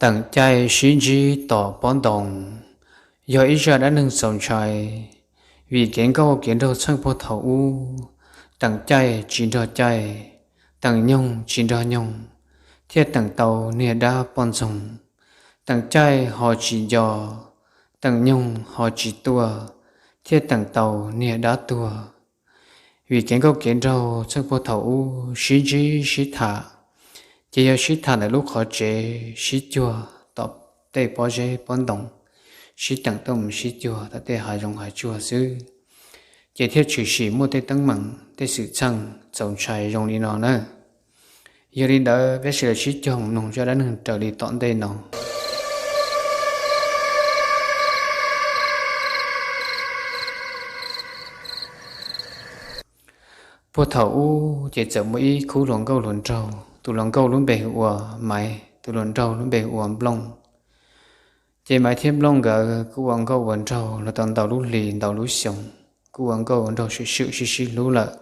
Teem caij sib ntsib tom pob ntoo yog ib zaj dab neeg txaus ntshai, vim kev nkauj kev nraug txheej puag thaum ub, teem caij tsis nrog caij, teem nyoog tsis nrog nyoog, thiaj teem tau niag dab poj ntxoog. Teem caij ho tsis nco, teem nyoog ho tsis tuaj, thiaj teem tau niag dab tuag. Vim kev nkauj kev nraug txheej puag thaum ub sib ntsib sib tham, ces yog sib tham ntawm lub qhov tsev sib cuag tom tej pob zeb pob ntoo, sib teem tuaj mus sib cuag tom tej hav zoov hav tsuag xwb, ces thiaj tshwm sim muaj tej teeb meem tej xwm txheej txaus ntshai zoo li no na. Yog li ntawd peb sawv daws sib koom mloog zaj dab neeg raws li tom ntej no. Puag thaum ub ces txawm muaj ib khub hluas nkauj hluas nraug, tus hluas nkauj lub npe hu ua Maiv, tus hluas nraug lub npe hu ua Nplooj. Ces Maiv thiab Nplooj nkawd kuj ua nkauj ua nraug los tau ntau lub hlis ntau lub xyoo, kuj ua nkauj ua nraug swm swm sib sib hlub lawm.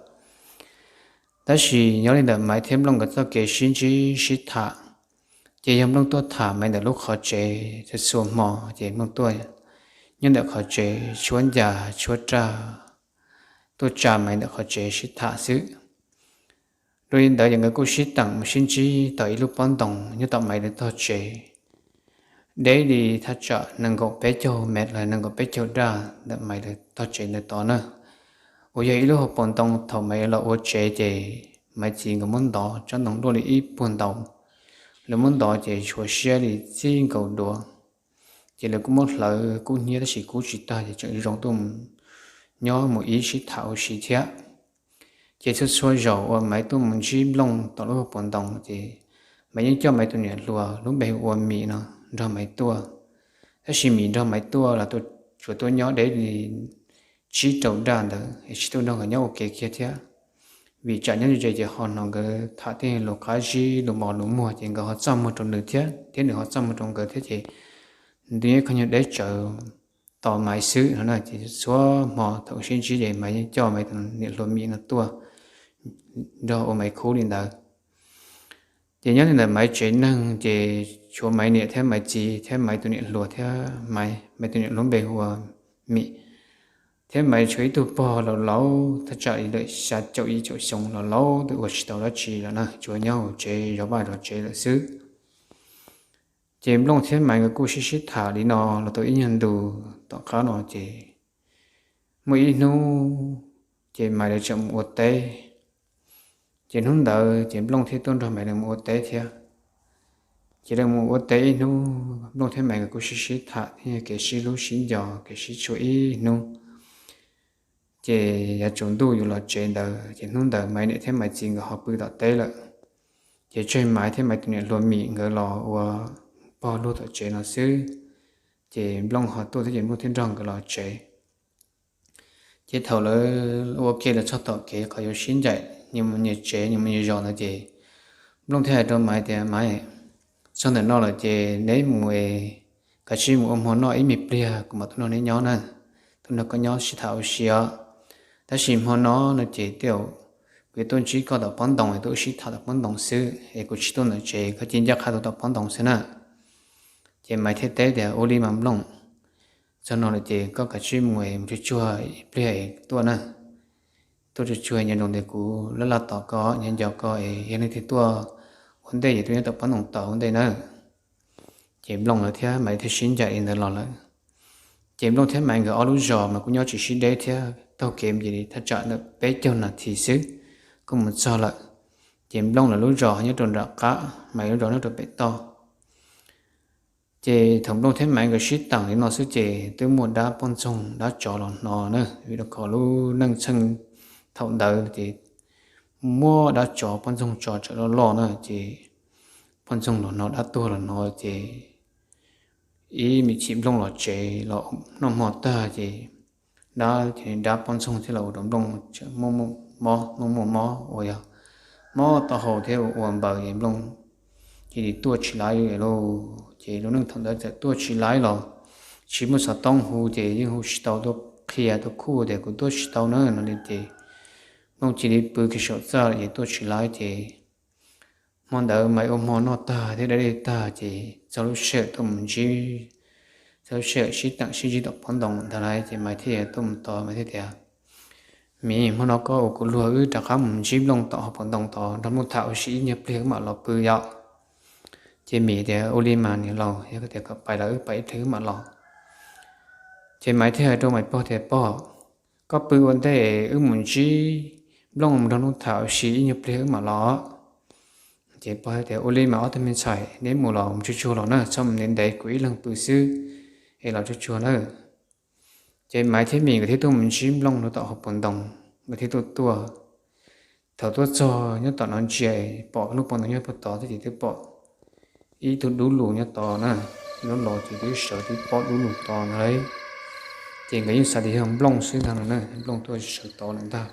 Tab sis nyob li ntawm Maiv thiab Nplooj nkawd txoj kev sib ntsib sib tham, ces yog Nplooj tuaj tham Maiv ntawm lub qhov tsev txhua txhua hmo, ces Nplooj tuaj nyob ntawm qhov tsev tshuab ncas tshuab raj, tuaj tsa Maiv ntawm qhov tsev sib tham xwb. Dua li ntawd ces nkawd kuj sib teem mus sib ntsib tom ib lub pob ntoo nyob tom Maiv lawv tog tsev, deb li thaj tsam nees nkaum peb caug mev los nees nkaum peb caug daj ntawm Maiv lawv tog tsev ntawd tod na. Uas yog ib lub hauv paus ntoo thaum Maiv los ua tsev ces Maiv txiv nkawd muab ntov tsob ntoo luaj li ib puag ntau, lawv muab ntov ces tshuav siab li txij nkaus duav. Ces lawv kuj muab hlawv kub hnyiab tab sis kub tsis tag ces tseem zoo tuaj nyob mus ib sib tham ua si thiab. Ces txhua txhua zaus uas Maiv tuaj mus ntsib Nplooj tom lub hauv paus ntoo ces Maiv yeej coj Maiv tus niam hluas lub npe hu ua Mim no nrog Maiv tuaj. Tab sis Mim nrog Maiv tuaj los tsuas tuaj nyob deb li tsib rau daj ntawd es tsis tuaj nrog nkawd nyob ua ke kiag thiab. Vim tsam nyob ze ze ces ho hnov nkawd tham tej lus qab zib lus mos lus muag ces nkawd ho txaj muag rau nws thiab thiab nws ho txaj muag rau nkawd thiab ces nws yeej kho nyuag deb tsawv tos Maiv xwb no na. Ces txhua hmo thaum sib ntsib ces Maiv yeej coj Maiv tus niam hluas Mim no tuaj nrog ua Maiv khub li ntawd. Ces nyob li ntawm Maiv tsev neeg ces tshuav Maiv niam thiab Maiv txiv thiab Maiv tus niam hluas thiab Maiv, Maiv tus niam hluas lub npe hu ua Mim, thiab Maiv tshuav ib tug pog laus laus thaj tsam li lawm xya caum yim caum xyoo laus laus twb ua tsis tau dab tsi lawm na, tsuas nyob hauv tsev zov vaj zov tsev lawm xwb. Ces Nplooj thiab Maiv nkawd kuj sib sib tham li no los tau ib nyuag ntu tom qab no ces muaj ib hnub ces Maiv lawv tseem mus ua teb. Ces hnub ntawd ces Nplooj thiaj tuaj nrog Maiv lawv mus ua teb thiab. Ces lawv mus ua teb ib hnub Nplooj thiab Maiv nkawd kuj sib sib tham thiab kev sib hlub sib nco kev sib tshua ib hnub. Ces yav tsaus ntuj yuav los tsev ntawd ces hnub ntawd Maiv niam thiab Maiv txiv nkawd ho pw tom teb lawm. Ces tseg Maiv thiab Maiv tus niam hluas Mim nkawd los ua pog luag tom tsev no xwb. Ces Nplooj ho tuaj thiab ces Nplooj thiaj nrog nkawd los tsev. Ces thaum lawv ua ke los txog tom kev qhov yuav sib ncaim nyias mus nyias tsev nyias mus nyias zos ntawd ces Nplooj thiaj hais rau Maiv tias, Maiv, txog ntawm no lawm ces neb mus, kav tsij mus ua hmo noj ib me pliag kuv mam tuaj nrog neb nyob na. Tuaj nrog koj nyob sib tham ua si os. Tab sis hmo no no ces tej zaum kuv yuav tuaj ntsib koj tom pob ntoo es tuaj ua sib tham tom pob ntoo xwb es kuv tsis tuaj ntawm tsev, koj cia ncaj qha tuaj tom pob ntoo xwb na. Ces Maiv thiaj teb tias, Ua li mas Nplooj, txog no lawm ces koj kav tsij mus mus tsuag tsuag ib pliag es tuaj na. Tuaj tsuag tsuag nyob zoo ntawm kuv laj laj tos koj nyob nco koj es yog leej twg tuaj ua ntej ces tuaj nyob tom pob ntoo tos ua ntej nawb. Ces Nplooj lawv thiab Maiv thiaj sib ncaim li ntawd los lawm. Ces Nplooj thiab Maiv nkawd ob lub zos mas kuj nyob tsis sib deb thiab, taug kev mus ces li thaj tsam ntawm peb caug nas this xwb kuj mus txog lawm. Ces Nplooj lawv lub zos nyob rau nram qab, Maiv lub zos nyob rau pem toj. Ces thaum Nplooj thiab Maiv nkawd sib teem li no xwb ces twb muaj dab poj ntxoog dab tsov los hnov na, vim rau qhov lub neej txheej thaum ntawd ces muaj dab tsov poj ntxoog tsov tsawm loj loj na, ces poj ntxoog los hnov dab tuag los hnov ces ib me chim Nplooj los tsev los noj hmo tag ces dab, dab poj ntxoog thiab los ua rau Nplooj mob, muaj muaj mob uas yog mob taub hau thiab ua ua npaws ces Nplooj cia li tuaj tsis laib li lauj. Ces lub neej thaum ntawd txawm tuaj tsis laib los tsis muaj xov tooj hu ces yeej hu tsis tau tuaj qhia tuaj khuj tias kuv tuaj tsis tau na no li ces Nplooj cia li pw kiag saum txaj ces tuaj tsis laib ces Hmo ntawd Maiv ua hmo noj tag thiab da dej tag ces txog lub sij hawm tuaj mus ntsib, txog lub sij hawm sib teem sib ntsib tom pob ntoo ntag lauj. Ces Maiv thiaj tuaj mus tos, Maiv thiaj tias, Miv, hmo no koj ua kuv luag, wb rov qab mus ntsib Nplooj tom hauv paus ntoo tod nrog Nplooj tham ua si ib nyuag pliag wb mam los pw yom. Ces Mim tias, Ua li mas niam laus, yog koj tias kom pais los wb pais ib pliag wb mam los. Ces Maiv thiaj hais rau Maiv pog tias, Pog, koj pw ua ntej, wb mus ntsib Nplooj mus nrog Nplooj tham ua si ib nyuag pliag wb mam los. Ces pog tias, Ua li mas ob tug me ntxhais, neb mus los mus tsuag tsuag los na, txhob mus ntev ntev, kuv ib leeg pw xwb, es los tsuag tsuag nawb. Ces Maiv thiab Mim nkawd thiaj tuaj mus ntsib Nplooj rau tom hauv paus ntoo, nkawd thiaj tuaj tuaj. Thaum tuaj txog nyob tom no ntsia, pom lub paus ntoo nyob puag tod thiab ces twb pom ib tug dub lug nyob tod na, lub los ces twb sawv twb pom dub lug tod ntag lauj. Ces nkawd yeej xav tias yog Nplooj xwb ntag no na, Nplooj tuaj sawv tod lawm ntag.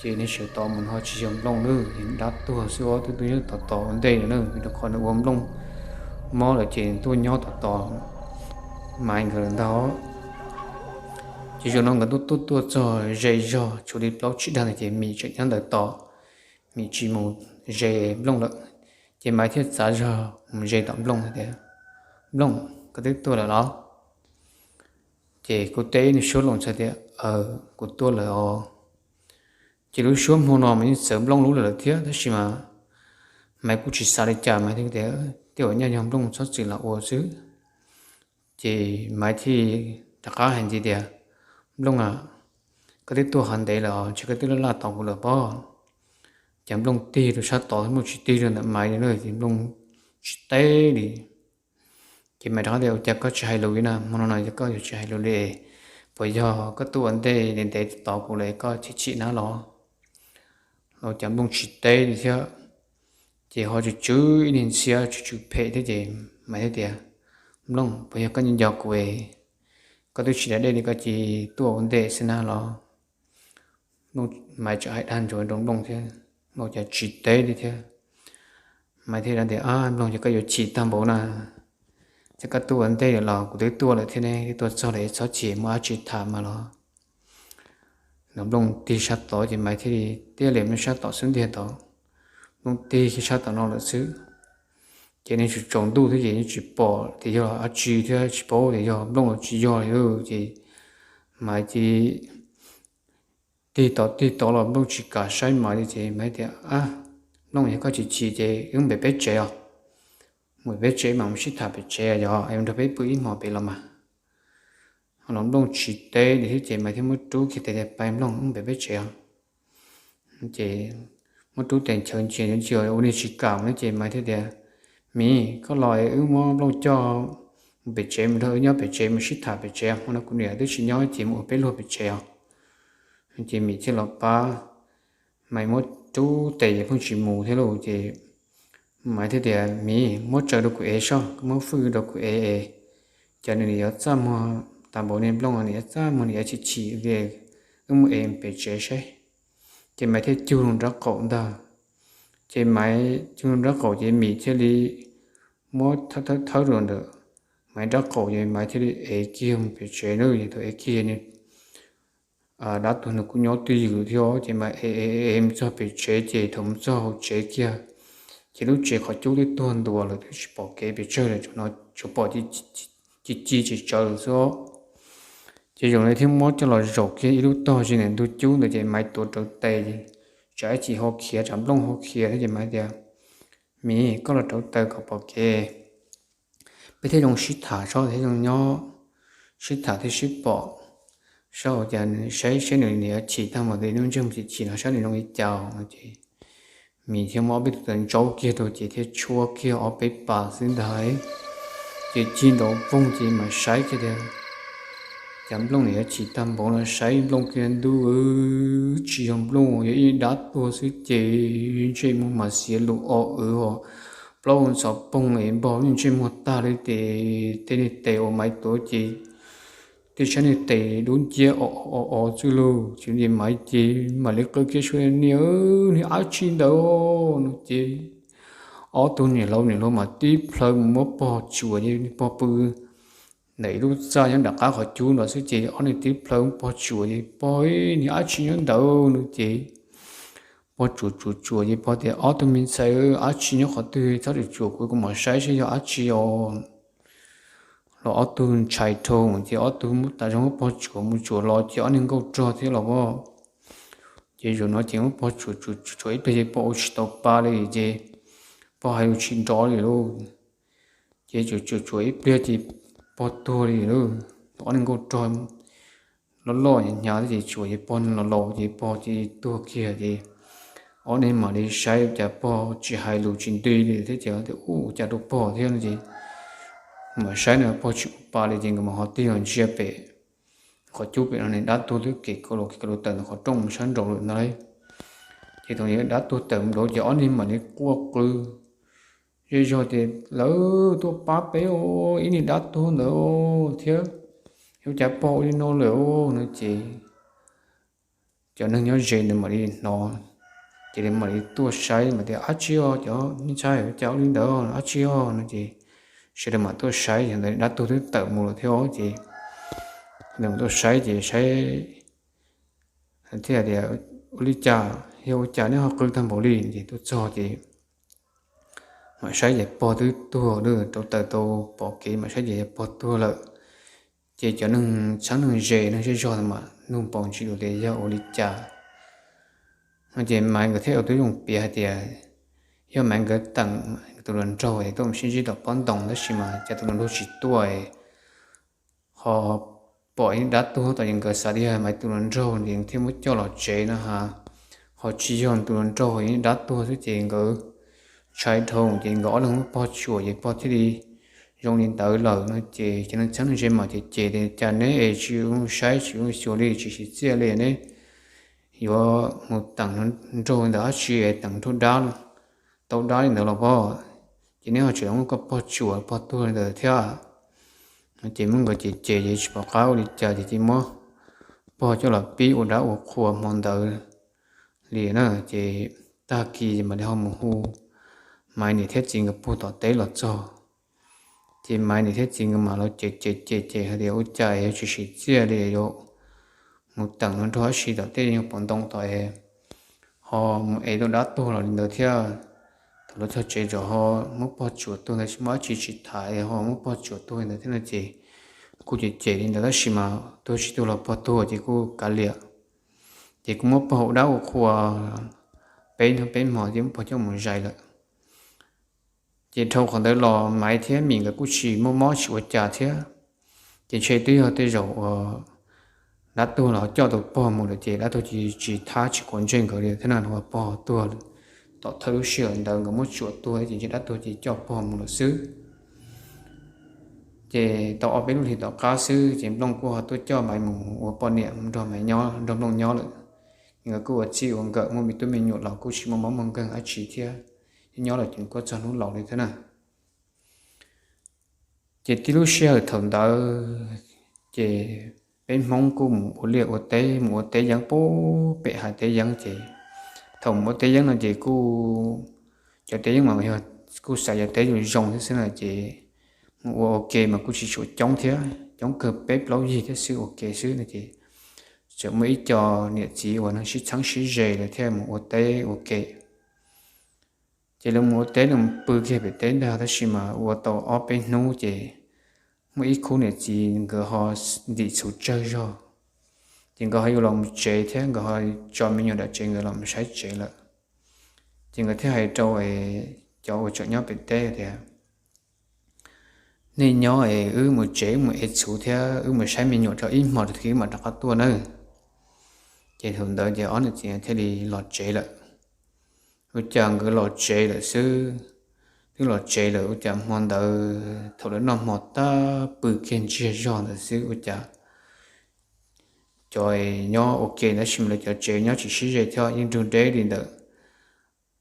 Ces nws sawv tod mus no tsis yog Nplooj lawm, dab tuag xwb os, twb tuaj nyob tom tod ua ntej lawm na, rau qhov nws ua Nplooj mob lawm ces tuaj nyob tom tod Maiv nkawd lawm ntag. Ces zaum no nkawd tuaj tuaj tuaj txog ze zog tshuav li plaub tsib dag ntawd ces Mim tseem nyob ntawd tos, Mim tsis mus ze Nplooj lawm. Ces Maiv thiaj txav zog mus ze tom Nplooj tias, Nplooj, koj twb tuaj lawm los? Ces kuv teb ib suab loo txhais tias, Aw, kuv tuaj lawm os. Ces lub suab hmo no mas yeej txawv Nplooj lub lawm thiab, tab sis mas Maiv kuj tsis xav li cas, Maiv thiaj tias, Tej uas nyaj yog Nplooj txhob txwm los ua xwb. Ces Maiv thiaj rov qab hais ntxiv tias, Nplooj a, koj twb tuaj qhov ntev lawm os, ntshe koj twb laj laj tos kuv lawm pob. Ces Nplooj tig rau sab tod, Nplooj tsis tig rau ntawm Maiv li na, ces Nplooj tsis teb li. Ces Maiv rov qab tias, Ua cas koj tsis hais lus li na, hmo no no yog koj yuav tsis hais lus li, puas yog koj tuaj ua ntej ntev ntev tos kuv lawm koj chim chim na los? Los cas Nplooj tsis teb li thiab. Ces ho tsw tsw ib niag ntxhiab tsw tsw phem thiab ces Maiv thiaj tias, Nplooj, puas yog koj nco nco kuv, koj twb tsis da dej li koj cia li tuaj ua ntej xwb na los? Maiv tseem hais dag ntsuav rau Nplooj thiab, Nplooj cas tsis teb li thiab. Maiv thiaj tias, Ab Nplooj, yog koj yuav chim tag npaum na, ces koj tuaj ua ntej lawm los kuv twb tuaj lawm thiab ne, twb tuaj txog lawm, txhob chim, muaj dab tsi tham mas los. Nplooj tig sab tod ces Maiv thiaj li tiaj li Nplooj sab tom xub ntiag tod. Nplooj tig kiag sab tom no lawm xwb. Ces nws tsaus ntuj thiab ces yeej tsis pom tias yog dab tsi thiab tsis paub tias yog Nplooj los tsis yog li. Ces Maiv ces tig tod tig tod los Nplooj tsis kam saib Maiv li ces Maiv tias, Ab Nplooj, yog koj tsis chim ces wb mus pem peb tsev os. Mus pem peb tsev mas mus sib tham pem tsev yog es nrog peb pw ib hmos pem los mas. Ho los Nplooj tsis teb li thiab ces Maiv thiaj muab rub kiag tes tias, Pais Nplooj, wb mus pem peb tsev os. Ces muab rub tes nchaws ntsia ntsia ua niag tsis kam no ces Maiv thiaj tias, Miv, koj los es wb muab Nplooj coj mus pem tsev, mus nrog wb nyob pem tsev, mus sib tham pem tsev, hmo no kuv niam twb tsis nyob ces mus ua peb luag pem tsev os. Ces Mim thiaj los pab, Maiv muab rub tes ces pheej tsis mus thiab lauj. Ces Maiv thiaj tias, Miv, muab tsaws rau kuv ev soj, koj muab fwj rau kuv ev es cas nws yuav txaj muag tas npaum li Nplooj, nws yuav txaj muag, nws yuav chim chim li, wb mus ev pem tsev saib. Ces Maiv thiaj cug loo nraub qaum ntag. Ces Maiv cug loo nraub qaum ces Mim thiaj li muab thawb thawb rau ntawm Maiv nraub qaum ces Maiv thiaj li ev kiag mus pem tsev na. Ces thaum ev kiag, dab tuag nws kuj nyob twj ywm thiab ces Maiv ev ev mus txog pem tsev ces thaum mus txog hauv tsev kiag ces lub tsev qhov cub twb tuag ntua lawm, twb tsis pom kev pes tsawg lawm, tsuas pom ci ci tsis tsawv lawm xwb. Ces zaum no thiaj muab coj los zaum kiag ib lub tog ze ntawm ntug cub ntawd ces Maiv tuav rawv tes, tsam ib chim ho khiav, tsam Nplooj ho khiav thiab ces Maiv tias, Mim, koj los rauv taws kom pom kev, peb thiaj zoo sib tham, saib thiaj zoo nyob, sib tham thiaj sib pom, saib cas, saib seb nws niam yuav chim tag npaum li lub ntsej muag chim chim no, saib nws zoo li cas no ces Mim thiaj muab ob peb tug taws ntsaub kiag rau ces thiaj tshuab kiag ob peb pas xwb ntag. Ces cig nrov voog ces Maiv saib kiag tias cas Nplooj niam yuav chim tag npaum no, saib Nplooj kiag ntuj, tsis yog Nplooj, yog ib dab tuag xwb ces ntsej muag mas xiav lus o w, plaub hau ntxhov poog es npog ntsej muag tag li ces tej niag tes uas Maiv tuav ces tej sab niag tes dub nciab o o o txwj lug ces Maiv ces mam li qw kiag suab, Niam, niag dab tsi ntawd no ces ob tug niam laus niam hluas mas tib plhaw mus muab pog tsuam ces pog pw ntawm ib lub txaj nyob nram qab qhov cub ntawd xwb ces ob niag tib plhaw muab pog tsuam ces pog, Niag dab tsi nyob ntawd no ces pog tsuam tsuam tsuam ces pog tias, Ob tug me ntxhais, dab tsi nyob qhov twg? Txhob tsuam tsuam kuv, kuv mam saib seb yog dab tsi os. Los ob tug ntshai dhau ces ob tug muab tas zog muab pog tsuam mus tsuam los ces ob niag nkauj rog thiab los pog. Ces zaum no ces muab pog tsuam tsuam tsuam ib pliag ces pog ua tsis tau pa li ces pog hais lus tsis nrov li lauj. Ces tsuam tsuam tsuam ib pliag ces pog tuag li lauj. Ob niag nkauj rog loj loj hnyav hnyav thiab ces tsuam ces pog los laus ces pog ces tuag kiag ces ob niag mam li saib cas pog tsis hais lus tsis nti li thiab ces tias, Ua cas rau pog thiab no ces mam saib na pog tsis ua pa li ces nkawd mam ho tig los ntsia pem qhov cub pem no ne dab tuag twb kev kaus lus kev kaus lus tawm ntawm qhov rooj mus sab nraud lawm ntag. Ces thaum dab tuag tawm mus nraud ces ob niag mam li quaj qw zej zog tias, Lawv tuaj pab peb os, ib niag dab tuag ntawd thiab, ua cas pog ua li no lawm os no ces cov neeg nyob ze ntawd mam li hnov, ces mam li tuaj saib mas tias, Dab tsi os, cov me ntxhais, ua cas ua li ntawd, dab tsi os no ces sawv daws mam tuaj saib ntawd dab tuag twb tawm mus lawm thiab ces mam tuaj saib ces saib thiaj tias, Ua li cas, yog ua cas neb ho qw tag npaum li? Ces tuaj txog ces mam saib ces pog twb tuag lawm, rauv taws tau pom kev mam saib ces yog pog tuag lawm. Ces cov neeg txheeb neeg ze neeg zej zog mas nug npaum ntsis tias yog ua li cas no ces Maiv nkawd thiaj ua tib zoo piav hais tias yog Maiv nkawd teem tus hluas nraug tuaj mus sib ntsib tom pob ntoo tab sis mas cas tus hluas nraug tsis tuaj ho pom ib dab tuag tom ces nkawd xav tias yog Maiv tus hluas nraug ces thiaj muab coj los tsev no ha, ho tsis yog tus hluas nraug, yog ib dab tuag xwb ces nkawd ntshai dhau ces nkawd ob leeg muab pog tsuam ces pog thiaj li zoo li ntawd lawm no ces cov neeg txheeb neeg ze mas cem cem tias, Cas neb es tsis ua saib tsis ua xyuas li tsis siv txiaj li, neb yuav mus teem nraug li ntawd dab tsi es teem nraug dab tau dab li ntawd los pog, ces neb ho tseem muab koj pog tsuam pog tuag li ntawd thiab. Ces muab nkawd cem cem ces tsis pom qab ua li cas ces cia muab pog coj los pib ua dab ua qhua hmo ntawd li na. Ces tag kis ces mam li ho mus hu Maiv niam thiab txiv nkawd puag tom teb los txog. Ces Maiv niam thiab txiv nkawd mam los cem cem cem cem hais tias, Ua cas yuav tsis siv txiaj li, yuav mus teem nraug dab tsi tom tej nyuag pob ntoo tod es ho mus ev tau dab tuag los li ntawd thiab. Thaum lawv txog tsev txawm ho muab pog tsuam tuag ntawd, tsis muaj dab tsi tsis tham ho muab pog tsuam tuag li ntawd thiab no ces kuj cem cem li ntawd tab sis mas tuag tsis tuag los pog tuag ces kuj kav liam. Ces kuj muab pog ua dab ua qhua peb hnub peb hmo ces muab pog coj mus zais lawm. Ces dhau qhov ntawd los Maiv thiab Mim nkawd kuj tsis muaj mob tsis ua cas thiab. Ces ntshe twb yog tej zaum uas dab tuag los coj tau pog mus lawm ces dab tuag ces tsis thab tsis quav ntsej nkawd li thiab na, uas pog tuag tom thawj lub sij hawm ntawd nkawd muab tsuam tuag ces ntshe dab tuag ces coj pog mus lawm xwb. Ces tau ob peb lub hlis tom qab xwb ces Nplooj kuj ho tuaj coj Maiv mus ua poj niam nrog Maiv nyob nrog Nplooj nyob lawm. Nkawd kuj ua txij ua nkawm muaj me tub me nyuam los kuj tsis muaj mob muaj nkeeg dab tsi thiab, nyob nyob los ces kuj txog hnub laus li thiab na. Ces tib lub sij hawm thaum ntawd ces peb Hmoob kuj mus ua liaj ua teb, mus ua teb yeeb puag pem hav teb yeeb ces thaum mus ua teb yeeb no ces kuj, cov teb yeeb mas yog kuj xav yog teb zoo zoo thiab xwb na ces mus ua ua ke mas kuj tsis tshua coob thiab, coob kawg peb plaub yig thiab xwb ua ke xwb no ces txawm muaj ib co niam txiv uas neeg sib txheeb sib ze lawv thiaj mus ua teb ua ke. Ces lawv mus ua teb lawv mus pw kiag pem teb ntag tab sis mas ua tau ob peb hnub ces muaj ib khub niam txiv nkawd ho ntim txhuv tsawg zog, ces nkawd ho yuav los mus tsev thiab nkawd ho tso me nyuam nram tsev nkawd los mus saib tsev lawm. Ces nkawd thiaj hais rau cov uas tseem nyob pem teb tias, Nej nyob es wb mus tsev wb mus ev txhuv thiab wb mus saib me nyuam rau ib hmos rau tag kis wb mam rov qab tuaj nawb. Ces thaum ntawd ces ob niam txiv thiaj li los tsev lawm. Ua cas nkawd los tsev lawm xwb, twb los tsev lawm ua cas hmo ntawd thaum lawv noj hmo tag pw kiag ntsiag zog ntawd xwb ua cas cov nyob ua ke tab sis mas lawv cov tsev nyob tsis sib ze thiab yeej nrug deb li ntawm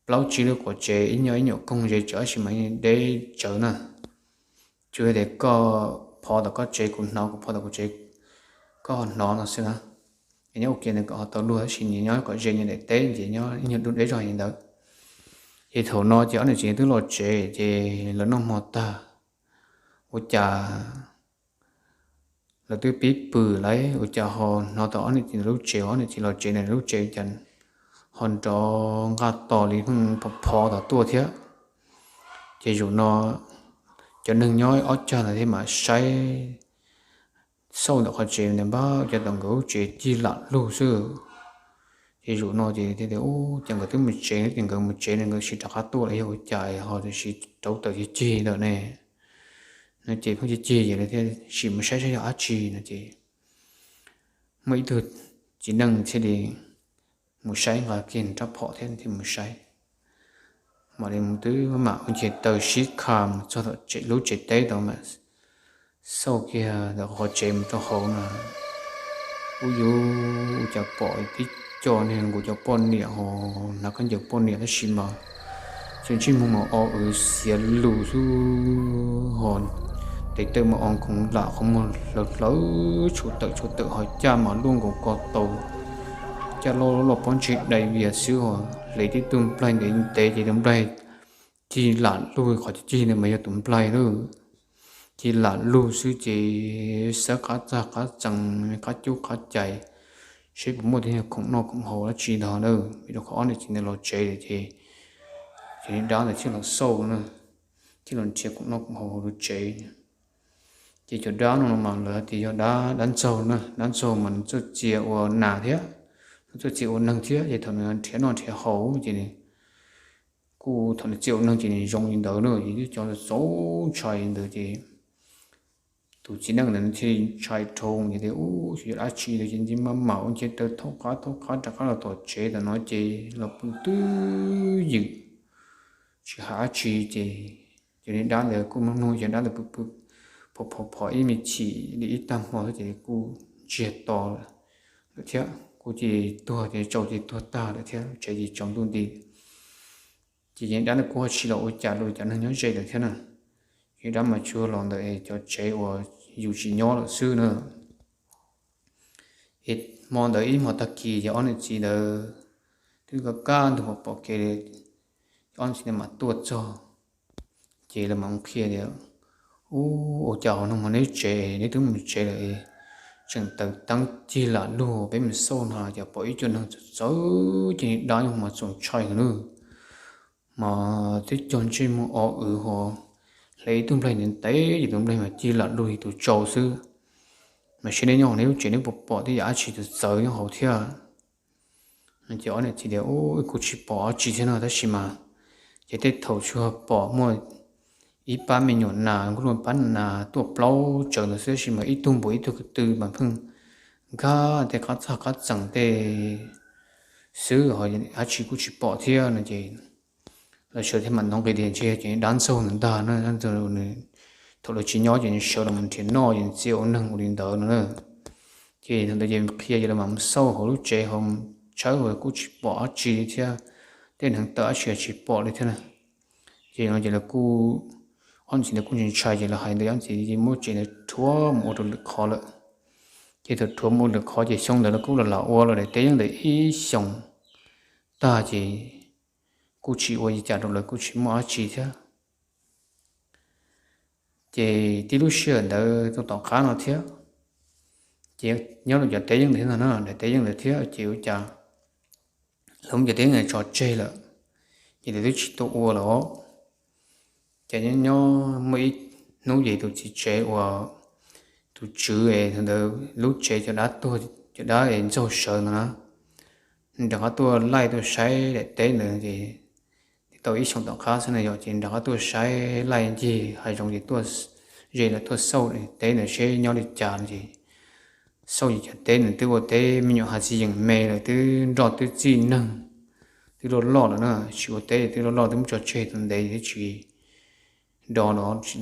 plaub tsib lub quav tsev ib nyuag ib nyuam koog ze tsawv tab sis mas yeej deb tsawv na. Tsuas yog tias koj phov tom koj tsev kuv hnov, kuv phov tom kuv tsev koj ho hnov no xwb na. Nyob ua ke ntawd kom ho tau luag tab sis nyias nyob kom ze nyias daim teb ces nyob ib nyuag dub deb zog li ntawd. Ces thaum no ces ob niam txiv twb los tsev ces lawv noj hmo tag ua cas lawv twb pib pw lawm ua cas ho hnov tau ob niam txiv ntawd lub tsev, ob niam txiv los tsev ntawd lub tsev cas ho nrov nqaj tos li pheej phov phov tom tuaj thiab. Ces zaum no cov neeg nyob ob cag ntawd thiaj mam saib xauj ntawm qhov tsev ntawd npab cas tom nkawd lub tsev cig lam lug xwb. Ces zaum no ces thiaj tias, Ub, ces nkawd twb mus tsev, ces nkawd mus tsev no nkawd sim rov qab tuaj los yog ua cas ho sim rauv taws cig cig ntawm ne? No ces pheej cig cig ces thiaj sim mus saib saib yog dab tsi no ces muaj ib tug txiv neej thiaj li mus saib, nqa kiag rab phom thiab thiaj mus saib. Mam li mus twb mam ua nce taw sib kha mus txog tom lub tsev teb tod mas xauj kiag ntawm qhov tsev mus rau hauv no, ub yuv, ua cas pom tib co niag nkaus cov poj niam ho hnav khaub ncaws poj niam tab sis mas txawm ntsej muag mas o wv xiav lus xwb ho tes taw mas o khoov lam qhov muag hlawv hlawv tshuav tawm tshuav tawm ho caj mas luaj nkaus ko taw, caj loj loj pob ntseg dai vias xwb ho hle tib tug nplaig ntev ntev ces tus nplaig cig lam lug, qhov cig cig ntawd mas yog tus nplaig lawm, cig lam lug xwb ces xawb qab txag qab txees qab cub qab cais seb puas muaj tej khoom noj khoom haus dab tsi ntag na. Vim rau qhov ob niam txiv ntawd los tsev lawm ces cov niag dab ntawd thiaj los xauj na, thiaj los nrhiav khoom noj khoom haus hauv lub tsev. Ces cov dab no mas lawv hais tias yog dab, dab ntxaug na, dab ntxaug mas nws txawj txia ua nas thiab, nws txawj txia ua neeg thiab, ces thaum nws nrhiav noj nrhiav haus ces nws kuj, thaum nws txia ua neeg ces nws zoo li ntawd na, ces twb cov txaus ntshai li ntawd ces tus txiv neej ntawd nws thiaj li ntshai dhau ces tias, Ub, xyov yog dab tsi ntawd ces ntsej maj mam ua nce taw thaub qab thaub qab rov qab los tom tsev tam no ces los pw twb ywm tsis hais dab tsi ces cov niag dab ntawd kuj mloog mloog cov dab ntawd pw pw phom phom phom ib me chim li ib tag hmo xwb ces kuj ntsiag to lawm thiab, kuj cia li tuag ces tsau ces tuag tag lawm thiab, tsev ces tsaus ntuj nti. Ces cov niag dab ntawd kuj ho tsis los ua cas rau cov neeg nyob ze lawm thiab na. Cov niag dab mas tsuas los ntawm cov tsev uas yus tsis nyob lawm xwb na. Es hmo ntawd ib hmo tag kis ces ob niam txiv ntawd twb kaj kaj ntug pom kev li, ob niam txiv ntawd mam tuaj txog. Ces lawv mam mus qhia tias, Ub, ua cas ho no mas neb tsev, neb twb mus tsev lawm, tseem taws teeb cig lam lug peb mus xauj no cas pom ib co neeg txawv txawv ces niag dab nyob mas txaus ntshai heev na. Mas twb cog ntsej muag o wv ho hle ib tug nplaig ntev ntev ces tus nplaig mas cig lam lug li tus tsau xwb. Mas seb neb nyob hauv neb lub tsev neb puas pom tej yam dab tsi txawv txawv nyob hauv thiab? Ces ob niam txiv tias, Ub, kuj tsis pom dab tsi thiab no tab sis mas ces tej thaum tsuas pom muaj ib pab me nyuam nas, kuj luaj pab nas tuaj plaub tsawv ntawd xwb tab sis mas ib tug npaum ib tug ko tw mas pheej nkag tej qab txag qab txees tej xwb ho dab tsi kuj tsis pom thiab no ces lawv sawv thiaj mam ntov nqi tias ntshe ces dab ntxaug ntawd ntag na, dab ntxaug nws thaum lawv tsis nyob ces nws sawv los mus nrhiav noj ces nws txia ua neeg ua li ntawd no na. Ces thaum ntawd ces qhia ces lawv mam mus xauj hauv lub tsev ho tshawb ho kuj tsis pom dab tsi li thiab, tej hneev taw dab tsi tsis pom li thiab na. Ces no ces lawv kuj, ob niam txiv ntawd kuj ntshai ntshai ces lawv hais ntawd ob niam txiv ces muab tsev ntawd rhuav mus ua rau lwm qhov lawm. Ces thaum rhuav mus ua lwm qhov ces xyoo ntawd lawv kuj los lam ua los daim teb yeeb ntawd ib xyoos tag ces kuj tsis ua li cas rau lawv kuj tsis muaj dab tsi thiab. Ces tib lub sij hawm ntawd rau tom qab no thiab, ces nyob rau cov teb yeeb ntawd thiab no na, daim teb yeeb ntawd thiab ces ua cas lawv muab cov teb yeeb ntawd tso tseg lawm, ces lawv twb tsis tau ua lawm. Ces nyob nyob muaj ib hnub ces tus txiv tsev uas tus tswv es ntawd lub tsev cov dab tuag, cov dab es ntxaug sawv ntawd na, nws rov qab tuaj laij tuaj saib daim teb ntawd ces tau ib xyoos tom qab xwb na yom, ces nws rov qab tuaj saib laij ncig hav zoov ces tuaj ze lawm tuaj xauj teb ntawd seb nyob li cas no ces xauj ces cov teb ntawd twb ua teb me nyuam hav txiv yeem me lawm, twb nroj twb txij neeg, twb loj loj lawm na, tsis ua teb twb loj loj twb muab tso tseg tau ntev twb tsis do los,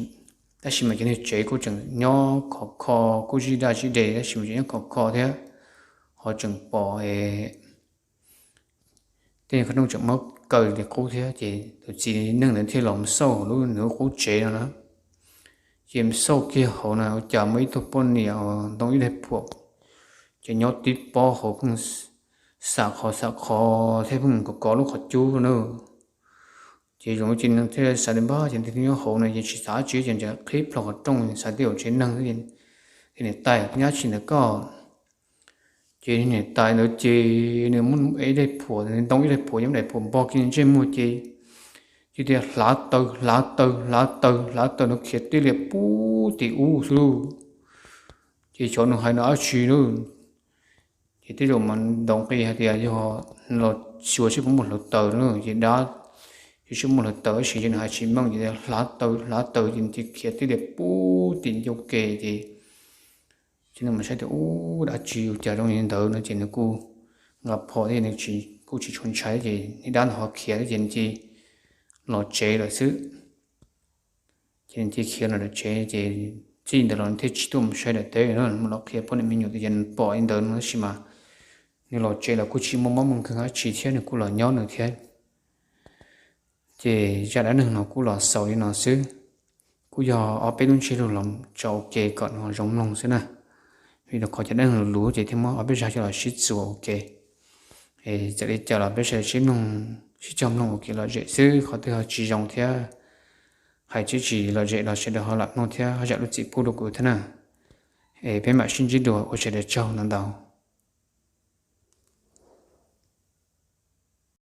tab sis mas cov niag tsev kuj tseem nyob khov kho, kuj zij daj zij de tab sis mas tseem nyob khov kho thiab, ho tseem pom tej qhov rooj tseem muab kaw li qub thiab. Ces tus txiv neej ntawd thiaj los mus xauj hauv lub nws lub qub tsev no na. Ces mus xauj kiag hauv na ua cas muaj ib tug poj niam ntoo ib daig phuam, ces nyob tib pob hauv pheej xam qhov xam qhov thiab pheej kov kov lub qhov cub na. Ces zoo li ces nws thiaj xav tias npab ces nws nyob hauv no ces tsis xav dab tsi ces nws qhib plho qhov rooj xav tias ua tsev neeg thiab, ces nws tais, Nyob tsis ntawm koj? Ces niam tais ntawd ces nws muab ib daim phuam, ntoo ib daim phuam, muab daim phuam npog kiag ntsej muag ces, ces tias hlav taws, hlav taws, hlav taws, hlav taws, nws khiav tij lias pub tim ub xwb lauj. Ces xyov nws hais no dab tsi lauj. Ces tej zaum mas ntaus nqi hais tias yog los xyuas seb puas muaj hluav taws no, ces dab, ces seb muaj hluav taws tab sis ces nws hais tsis meej ces hlav taws, hlav taws ces nws cia li khiav tij lias pub tim ncauj ke ces, ces nws mam saib tias ub, dab tsi ua cas zoo li ntawd no ces nws kuj nqa phom thiab nws kuj tsis tshua ntshai ces niag dab ntawd ho khiav thiab ces nws cia li los tsev lawm xwb. Ces nws cia li khiav los tsev ces txij ntawd los nws thiaj tsis tuaj mus saib daim teb no, mus los qhia poj niam me nyuam tias nws pom li ntawd no tab sis mas nws los tsev los kuj tsis muaj mob muaj nkeeg dab tsi thiab nws kuj los nyob nws thiab. Ces zaj dab neeg no kuj los xaus li no xwb. Kuj yog ob peb lub ntsiab lus los tso ua ke kom nws zoo mloog xwb na. Vim rau qhov cov dab neeg luv luv ces thiaj muab ob peb zaj coj los sib txuas ua ke. Txawm li cas los peb sawv daws sib mloog, sib cog mloog ua kev lom zem xwb, qhov twg ho tsis zoo thiab hais tsis tsis lom zem los sawv daws ho lam mloog thiab ho zam lub txim pub rau kuv thiab na. Es peb mam sib ntsib dua, ua sawv daws tsaug ntau ntau.